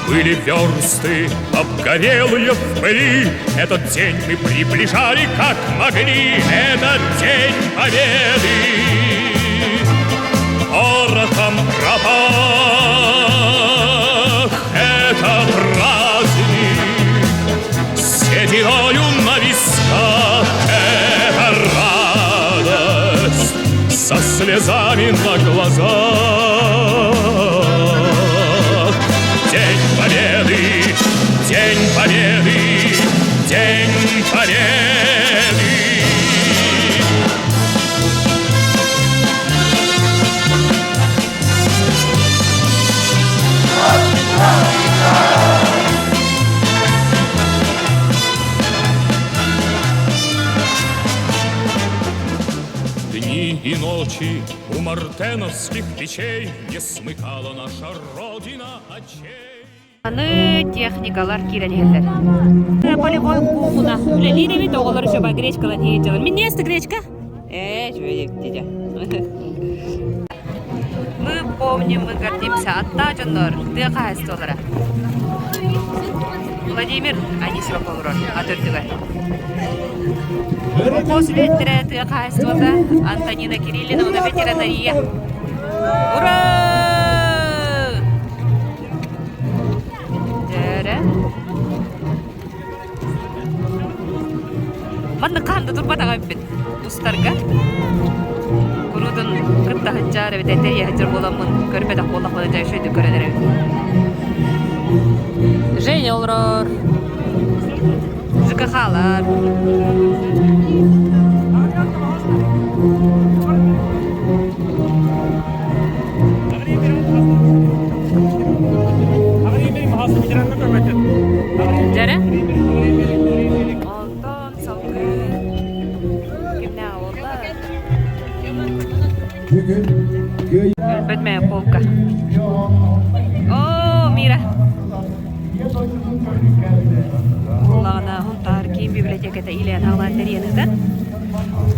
Были версты, обгорелые в пыли, Этот день мы приближали, как могли, Этот день Победы. Порохом пропах, это праздник, Сединою на висках, это радость, Со слезами на глазах. День Победы, День Победы, День Победы! Дни и ночи у мартеновских печей Не смыкала наша Родина очей. Аны техникалар киирэн иһэллэр. Полевой куукуна үлэлиир эбит, оҕолор еще гречкалан иһиэччилэр. Минньиэс гречка? Э, үчүгэй дидя. Мы помним, мы гордимся. Атта дьоннор, тыа хаһайыстыбалара. Владимир Анисимов олорор ат үрдүгэр. Колхоз үлэһиттэрэ тыа хаһайыстыбата Антонина Кириллина ветеринария. Ура! Дьэрэ. Манна хаһан да турбатаҕа эбиппит устарга. Курут. Куруутун кытта сылдьар эбит, тэрийэ сылдьар буоламмын көрбөтөх буоллахпына дьэ үчүгэйдик көрөн эрэбин. Женя олорор. ЖКХ-лар. Дьэрэ? Онтон салгыы кимнээх буолла? Өлбөт мэ полка. О, Мира. Улаҕана Һунтаар киин библиотеката илээн хаалаан тэрийэн ыытар.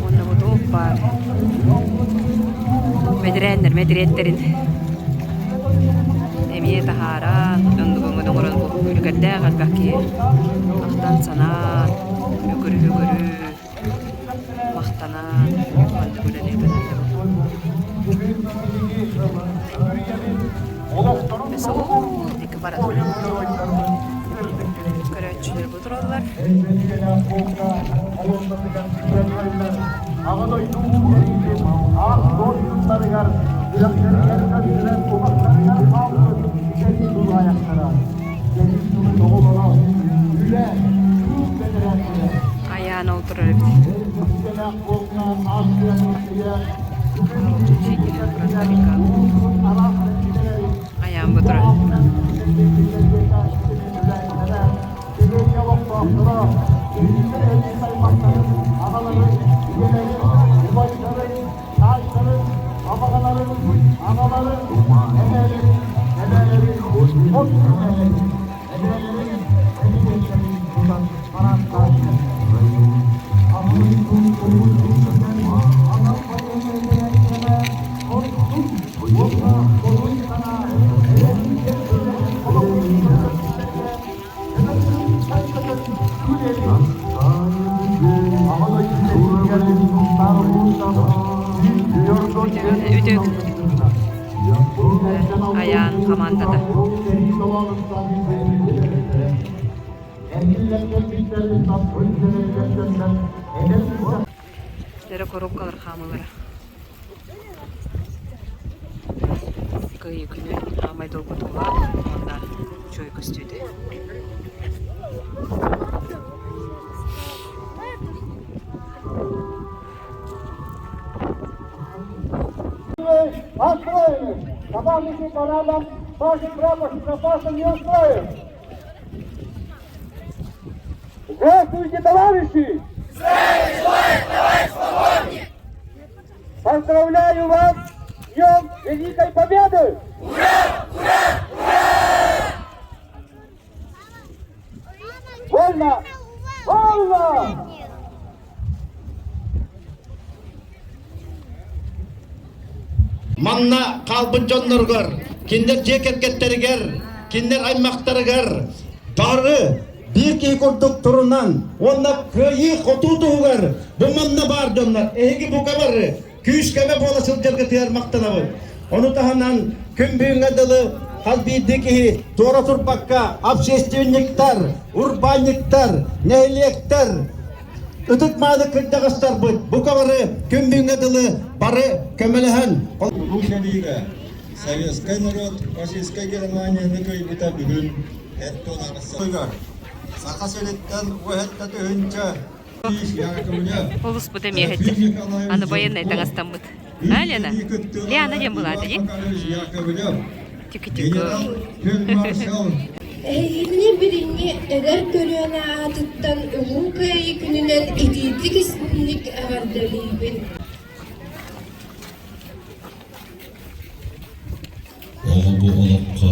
Уонна бу туох баар бэтэрээннэр мэтириэттэрин эмиэ таһааран, оннук оҥорон бу үлүгэрдээх элбэх киһи ахтан-санаан, үгүрү-үгүрү махтанан маннык үлэни ыытан Диэки бара Көрөөччүлэр бу тураллар. Аҕа дойду аах-суол сүрэхтэригэр көстүбэт кумахтарыгар хаалбыт сэрии тулаайахтара, сэрии сылын оҕолоро, үлэ, тыыл бэтэрээннэрэ. Айаан ол турар эбит. Айаан бу турар. Абаҕаларын, аҕаларын, эбээлэрин, эбээлэрин, хос эбээлэрин, эбээлэрин эбиниэттэрин тутан параадтаан анал байыаннай эпэрээссийэҕэ хорсун уонна хорун санаа эрэсиийэ олоҕун көрдөрбүттэргэ Үтүк Айаан хамаандата. Эрэ коробкалар хаамылара. Кыайыы күнү аамай долгутуулаах уонна үчүгэй көстүүтэ. Построены! Командующий парадом старший прапорщик запаса Неустроев! Здравствуйте, товарищи! Товарищ полковник! Поздравляю вас с Днем Великой Победы! Ура! Ура! Ура! Вольно! Вольно! Манна хаалбыт дьонноругар, кинилэр дьиэ кэргэттэригэр, кинилэр аймахтарыгар бары биир киһи курдук турунан уонна кыайыы-хотуу туһугар бу манна баар дьоннор эһиги бука бары күүс-көмө буола сылдьаргытыгар махтанабыт. Ону таһынан күн бүгүҥҥэ дылы хас биирдии киһи туора турбакка общественниктар, урбаанньыктар, нэһилиэктэр ытык-мааны кырдьаҕастарбыт бука бары күн бүгүҥҥэ дылы бары көмөлөһөн Улуу сэриигэ советскай норуот фашистскай Германияны кыайбыта бүгүн 78 Саха сириттэн уһэтта тыһыынча Олуспут эмиэ иһэттэр. Аны военнай таҥастаммыт. А, Лена? Лиана диэн былаата дии. Тики-тики. Эһигини билиҥҥи эдэр көлүөнэ аатыттан Улуу Кыайыы күнүнэн итиитик-истиҥник эҕэрдэлиибин! Оҕо бу олоххо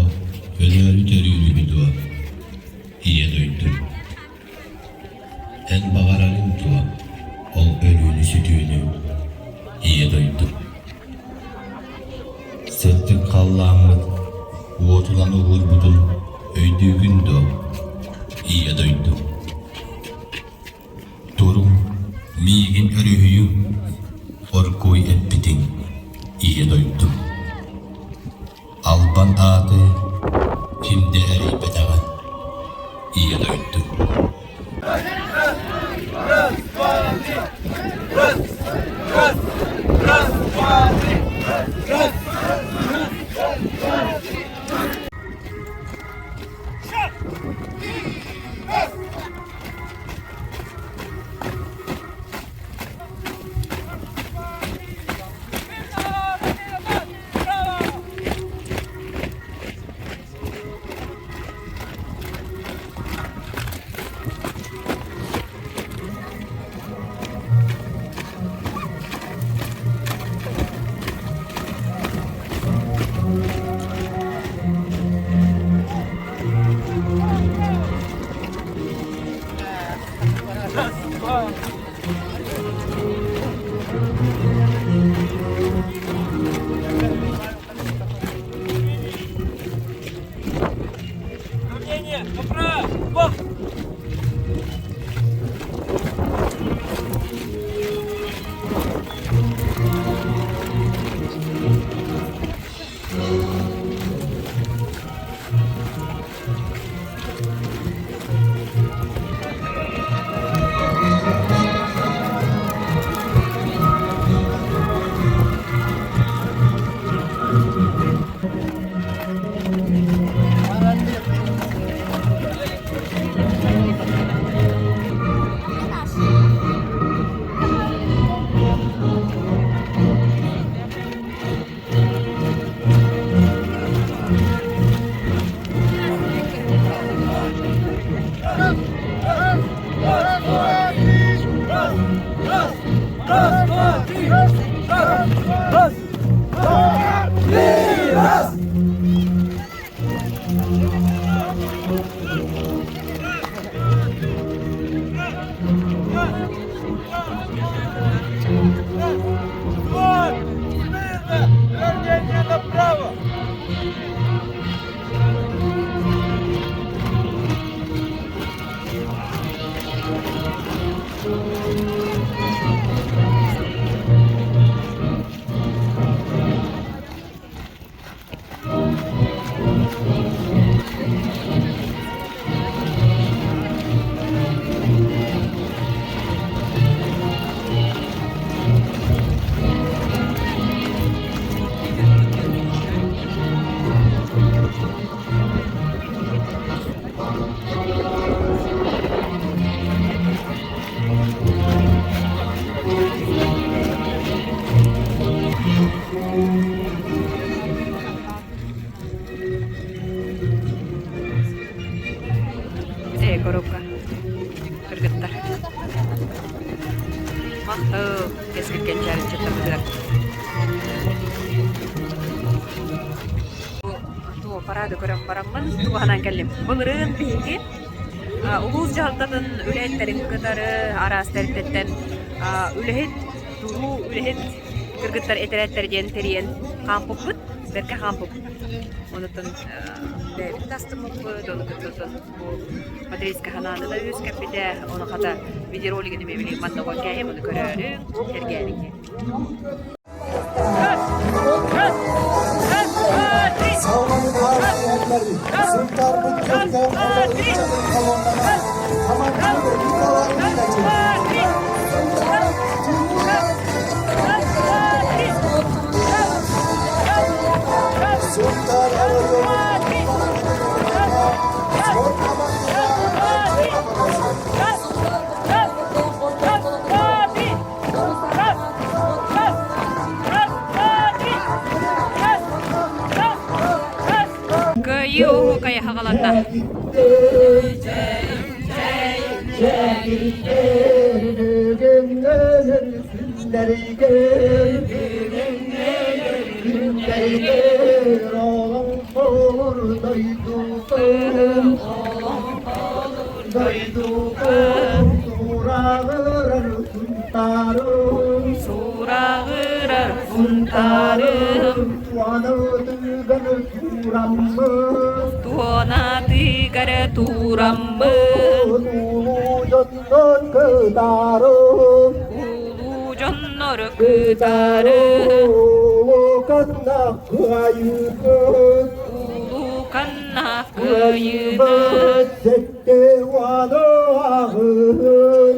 өлөөрү төрүүр үһү дуо, Ийэ дойду? Эн баҕарарыҥ дуо ол өлүүнү-сүтүүнү, Ийэ дойду? Сырдык халлааммыт уотунан уһуурбутун өйдүүгүн дуо, Ийэ дойду? Туруҥ, миигин өрүһүйүҥ, оргууй эппитиҥ, Ийэ дойду. Албан ааты ким да эрэйбэтэҕэ, Ийэ дойду. Раз, два, три, раз, раз, раз, два. два, три. Раз, раз, два, три. Шаг! Раз! Равнение! Направо! Раз, два, три, раз, раз, два, три, раз! Равнение направо! Ээ, коробка. Кыргыттар. Махтал, кэскил кэнчээрин чаттарбытыгар. Туо парады көрөн бараммын, туһанан кэллим. Былырыын биһиги улуус дьаһалтатын үлэһиттэрин кытары араас тэрилтэттэн үлэһит, туруу үлэһит кыргыттар этэрээттэр диэн тэрийэн хаампыппыт, бэркэ хаампыппыт. Онутун бэйэбит да астыммыппыт, ону кытта бу Патриска ханааны да үөскэппитэ, ону хата видеоролигын эмиэ билигин манна уган кээһиэм, ону көрөөрүҥ, сэргээриҥ диэн. Кыайыы оһуокайа хаҕаланна. Сураҕырар Сунтаарым Туонатыгар тураммын Улуу дьоннор кытары Улууканна кыайыыбыт 70 ааҕыһын.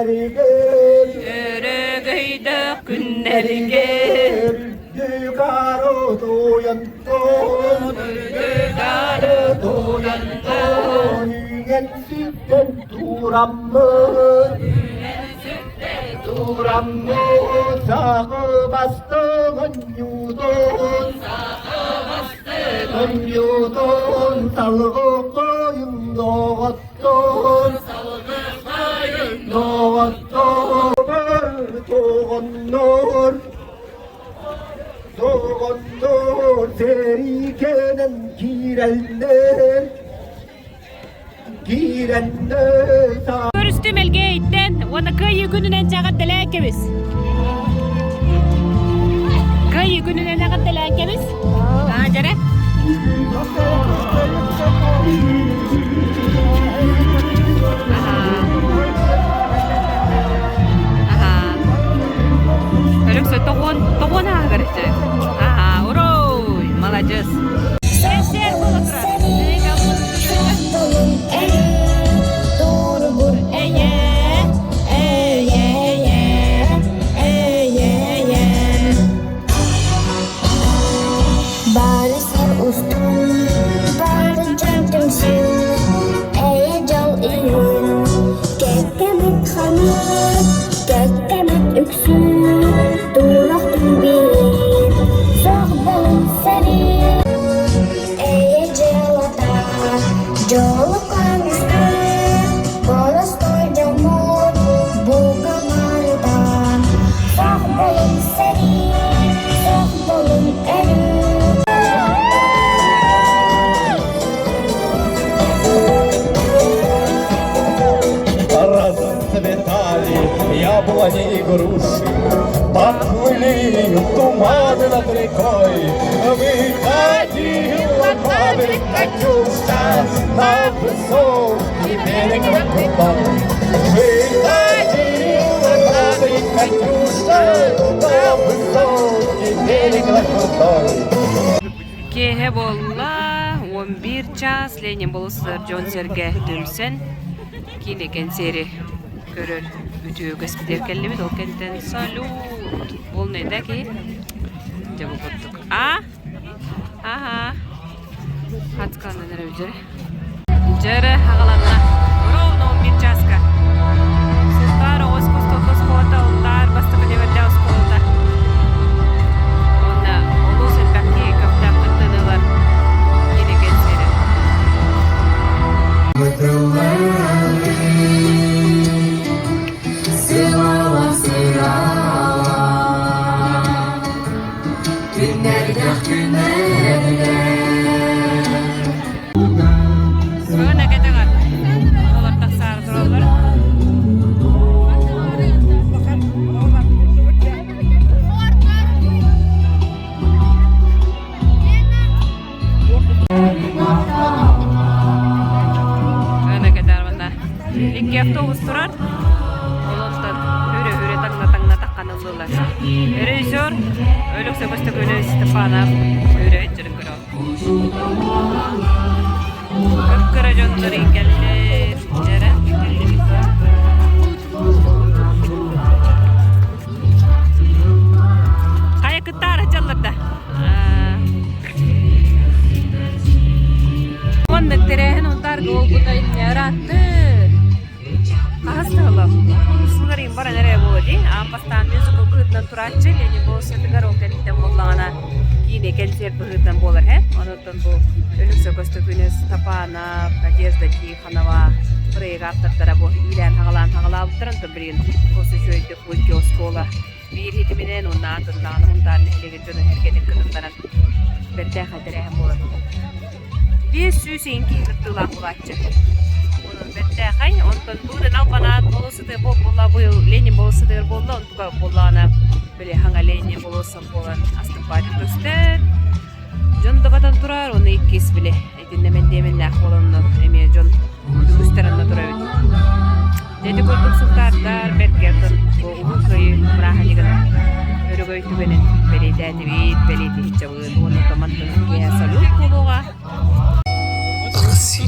күннэригэр Өрөгөйдөөх күннэригэр Үрдүк ары туйантон Үрдүк ары туйантон Үүнэн сүктэн тураммыт Үүнэн сүктэн тураммыт Саҕы бастыгын ньуутун Саҕы бастыгын Ньуутун салгы кыйын доҕоттон Салгы кыйын доҕоттон Тоҕоннор Тоҕоннор сэриикэнэн киирэллэр Көрүстүм Элгээйиттэн уонна Кыайыы күнүнэн эҕэрдэлээн кэбис. Кыайыы күнүнэн эҕэрдэлээн кэбис. Аа, дьэрэ. Өлөксө тоҕуон тоҕуон ааһыгар ити. Аха, уруй, маладьыс. Сэр буола турар. Бары сир устун, бары дьон түмсүү, эйэ дьол иһин, кэккэбит ханыы, кэккэбит үксүү, туурах түмбиир, суох болун сэрии. Эйэ дьыалата, дьолу көмүскүүр, боростуой дьоммут бука барыта, суох болун сэрии, суох болун өлүү. Расцветали яблони и груши, Поплыли туманы над рекой. Выходила на берег Катюша, На высокий берег на крутой. Выходила на берег Катюша, На высокий берег на крутой. Киэһэ буолла, 11 час Ленин болуссатыгар дьон-сэргэ түмсэн киинэ кэнсиэри көрөр үтүө үгэспитигэр кэллибит. Ол кэнниттэн салют полный да киһи дьэ бу курдук. А? Аха. Хацканан эрэ дьэрэ. Дьэрэ аҕаланна. Ровно 11 часка. Сунтаар оҕо искусствотын оскуолата, Унтаар бастакы нүөмэрдээх оскуолата. Уонна олус элбэх киһи көхтөөх кыттыыны ылар киинэ кэнсиэрэ. Сылала сырала Күннэрдэх күннэрдэ Бүгүн эгэ Олор тахсаары тураллар. Икки автобус турар. Олортон үрө-үрө таҥна-таҥна таххан ыллылар. Режиссер Өлөксө Көстөкүнү Степанов үрө дьырын көрө. Кып-кыра дьоннор кэллэр. Дьэрэ. Хайа кыттаары дьаллар да. Оннук тэрээһин унтаарга буолбута ыраатты. Хаһыс сыла? Сылларыйын баран эрэ буолуо дии. Аан бастаан мюзикл быһыытынан турааччы Ленин болуоссатыгар ол кэнниттэн буоллаҕына киинэ кэнсиэр быһыытынан буолар һэ. Онуттан бу Өлөксө Көстөкүүнүс Тапанов, Надежда Тихонова бырайыак ааптардара бу иилээн-хаҕалаан хаҕалаабыттар. Онтон билигин олус үчүгэйдик бу икки оскуола биир иһитиминэн уонна атын даҕаны Сунтаар нэһилиэгин дьоно эргэтин кытыннаран бэртээхэй тэрээһин буолар. 500 киһи кыттыылаах буолааччы. Онон бэртээхэй. Онтон быдан албанаат болуоссатыгар буолла, быйыл Ленин болуоссатыгар буолла, онтука буоллаҕына били хаҥа Ленин болуоссат буолан астык көстөр. Дьон да батан турар, оны иккис били итиннэ мэндиэмэннээх буолан эмиэ дьон үгүстэр онно турар эбит. Ити курдук сунтаардар бэркэ бу Улуу Кыайыы бырааһынньыгын өрөгөй түгэнин бэлиэтээтибит, бэлиэтиһиччэбыт уонна томаттан киэһэ салют буолуоҕа. Россия.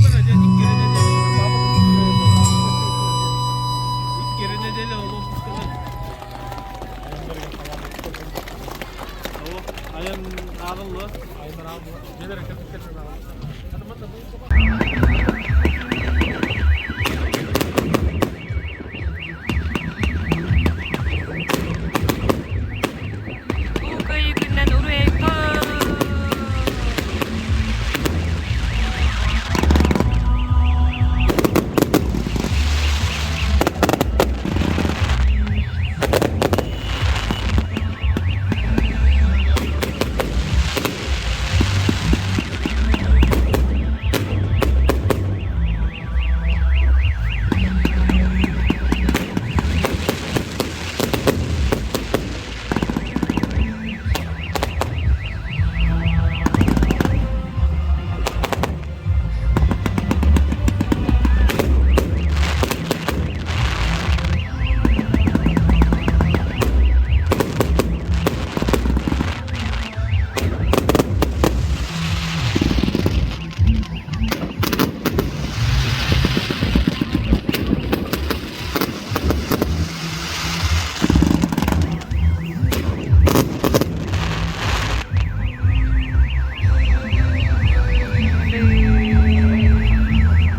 Улуу Кыайыы күнүнэн уруй-айхал!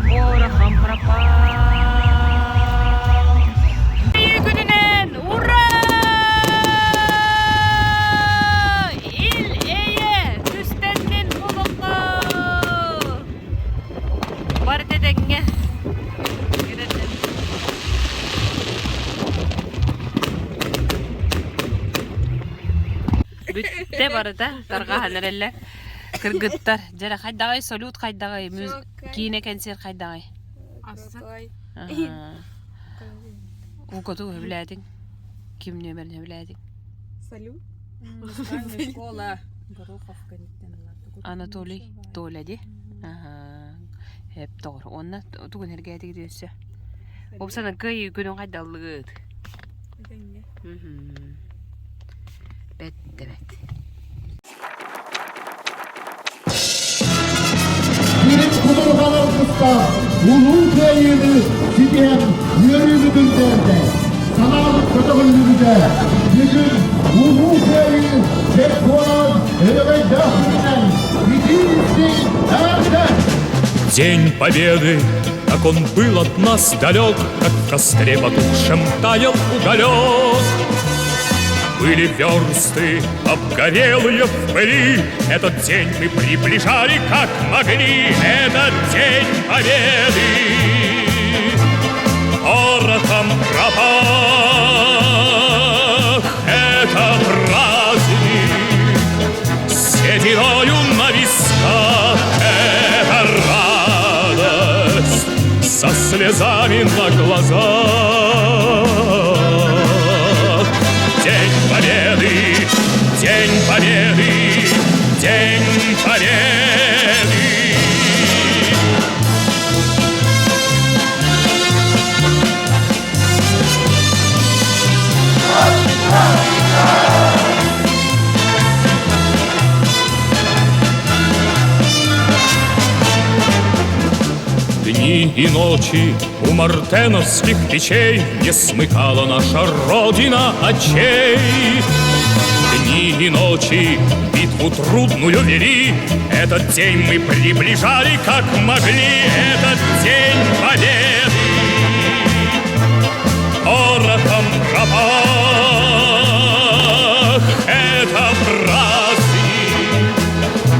Порохом пропал. Күнүнэн ура! Ил эйэ түстэннин олоххо! Барыта этэҥҥэ. Бүттэ барыта тарҕаһан эрэллэр. Кыргыттар, дьэрэ хайдаҕай салют хайдаҕай, киинэ кэнсиэр хайдаҕай? Укоту сөбүлээтиҥ? Ким нүөмэрин сөбүлээтиҥ? Салют. Школа. Анатолий Толя ди. Эп тоҕор. Уонна тугун эргээтигит өссө? Опсана кыайыы күнүн хайдаллыгыт? Бэт да бэт. Биирин кутурҕан аргыстаах Улуу Кыайыыны ситиһэн үөрүүбүтүн тиэрдэ, санаабыт көтөҕүллүбүтэ. Бүгүн Улуу Кыайыы чемпионат өрөгөйдөөх күнүнэн итии-истиҥ эҕэрдэ! День Победы, как он был от нас далек, Как в костре потухшем таял уголек. Были версты, обгорелые в пыли, Этот день мы приближали, как могли, Этот день Победы. Порохом пропах, это праздник, Сединою на висках, это радость, Со слезами на глазах. День Победы, День Победы, День Победы! Дни и ночи у мартеновских печей Не смыкала наша Родина очей. Дни и ночи битву трудную вели, Этот день мы приближали, как могли, Этот день победы. Порохом пропах, это праздник,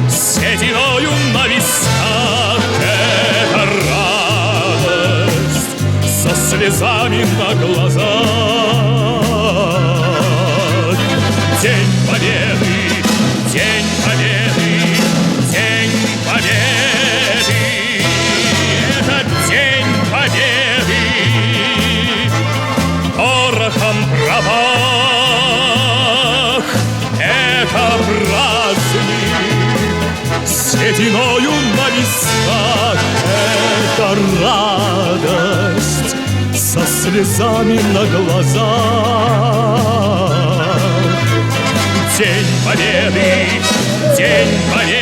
Сединою на висках, это радость, Со слезами на глазах. День Победы, День Победы, День Победы, это День Победы. Порохом пропах, это праздник, Сединою на висках, это радость, Со слезами на глазах. День Победы, День Победы,